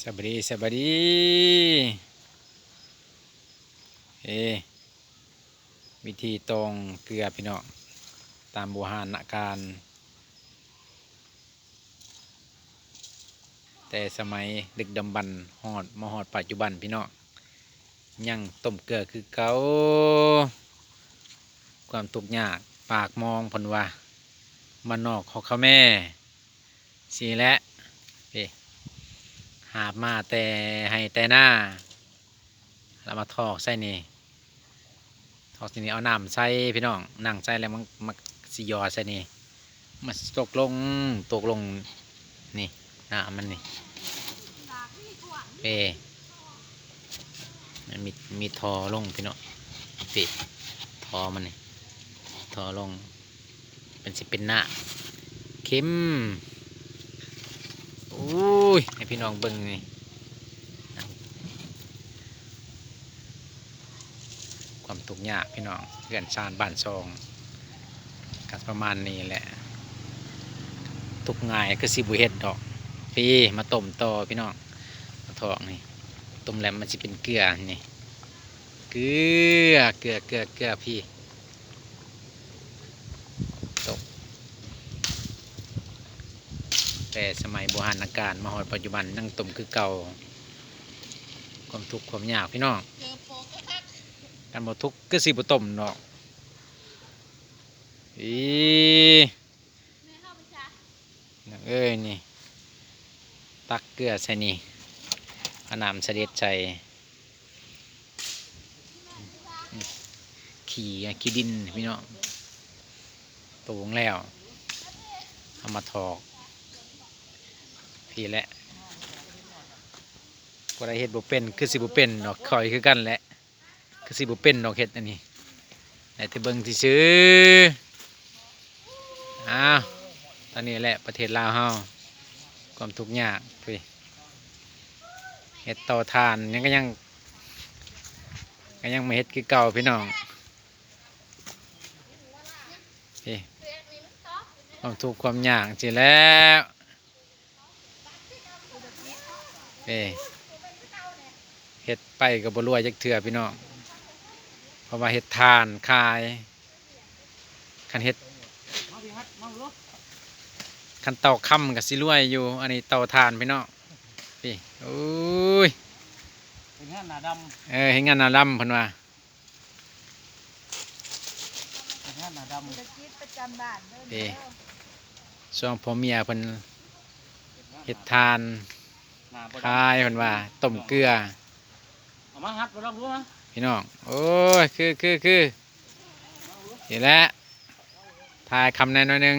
ສະບາຍດີ ສະບາຍດີ. ເອ ວິທີຕອງເກືອພີ່ນ້ອງ ຕາມບູຮານນະການ ແຕ່ສະໄໝດຶກດຳບັນຮອດ ມາຮອດປັດຈຸບັນພີ່ນ້ອງ ຍັງຕົ້ມເກືອຄືເກົ່າ. ຄວາມທຸກຍາກປາກມອງເພິ່ນວ່າ ບ້ານນອກຮອກຄາແມ ຊີ້ແຫຼະ ເດ້ ຫາບມາແຕ່ໄຮ່ແຕ່ນາ ແລ້ວມາຖອກໃສ່ນີ້ ຖອກໃສ່ນີ້ ເອົານ້ຳໃສ່ພີ່ນ້ອງ ນ້ຳໃສ່ແລ້ວມັນ ມັນຊິຢໍໃສ່ນີ້ ມັນຊິຕົກລົງ ຕົກລົງ ນີ້ ນ້ຳມັນນີ້ ເອີ ມັນມີ ມີທໍ່ລົງພີ່ນ້ອງ ນີ້ ທໍ່ມັນນີ້ ທໍ່ລົງ ມັນຊິເປັນນ້ຳເຄັມ. ໂອ້ຍ ໃຫ້ພີ່ນ້ອງເບິ່ງນີ້ ຄວາມທຸກຍາກພີ່ນ້ອງ ເຮືອນຊານບ້ານຊ່ອງ ກໍປະມານນີ້ແຫຼະ ທຸກງ່າຍຄືຊິບໍ່ເຮັດດອກ. ພີ້ ມາຕົ້ມຕໍ່ພີ່ນ້ອງ ມາຖອກນີ້ ຕົ້ມແລ້ວມັນຊິເປັນເກືອນີ້ ເກືອ ເກືອ ເກືອ ເກືອ ພີ້ ຕົກ ແຕ່ສະໄໝບູຮານນະການມາຮອດປັດຈຸບັນຍັງຕົ້ມຄືເກົ່າ. ຄວາມທຸກຄວາມຍາກພີ່ນ້ອງ ຄັນບໍ່ທຸກຄືຊິບໍ່ຕົ້ມດອກ. ອີ ນ້ອງເອີຍ ນີ້ ຕັກເກືອໃສ່ນີ້ ເອົານ້ຳສະເດັດໃສ່ ຂີ້ ຂີ້ດິນພີ່ນ້ອງ ໂຕງແລ້ວ ເອົາມາຖອກ ພີ້ແຫຼະ ຜູ້ໃດເຮັດບໍ່ເປັນ ຄືຊິບໍ່ເປັນດອກ ຂ້ອຍຄືກັນແຫຼະ. ຄືຊິບໍ່ເປັນດອກເຮັດອັນນີ້ ໄດ້ແຕ່ເບິ່ງຊື່ໆ. ອ້າວ ຕອນນີ້ແຫຼະປະເທດລາວເຮົາ ຄວາມທຸກຍາກ ເຮັດເຕົາຖ່ານຫຍັງກໍຍັງ ກໍຍັງມາເຮັດຄືເກົ່າພີ່ນ້ອງ. ຄວາມທຸກຄວາມຍາກຈັ່ງຊີ້ແຫຼະ. ເອີ ເຮັດໄປກໍບໍ່ລວຍຈັກເທື່ອພີ່ນ້ອງ ເພາະວ່າເຮັດຖ່ານຂາຍ ຄັນເຮັດ ຄັນເຕົາຄຳກໍຊິລວຍຢູ່ ອັນນີ້ເຕົາຖ່ານພີ່ນ້ອງ. ພີ້ ໂອ້ຍ ເຮັດງານໜ້າດຳ ເອີ ເຮັດງານໜ້າດຳເພິ່ນວ່າ. ເຮັດງານໜ້າດຳ ທຸລະກິດປະຈຳບ້ານເດີ ເອີ ຊ່ວງຜົວເມຍເພິ່ນເຮັດຖ່ານຂາຍ ເພິ່ນວ່າຕົ້ມເກືອ ເອົາມາຮັດບໍ່ລອງດູມາ ພີ່ນ້ອງ. ໂອ້ຍ ຄື ຄື ຄື ນີ້ແຫຼະ ຖ່າຍຄຳແດ່ໜ້ອຍໜຶ່ງ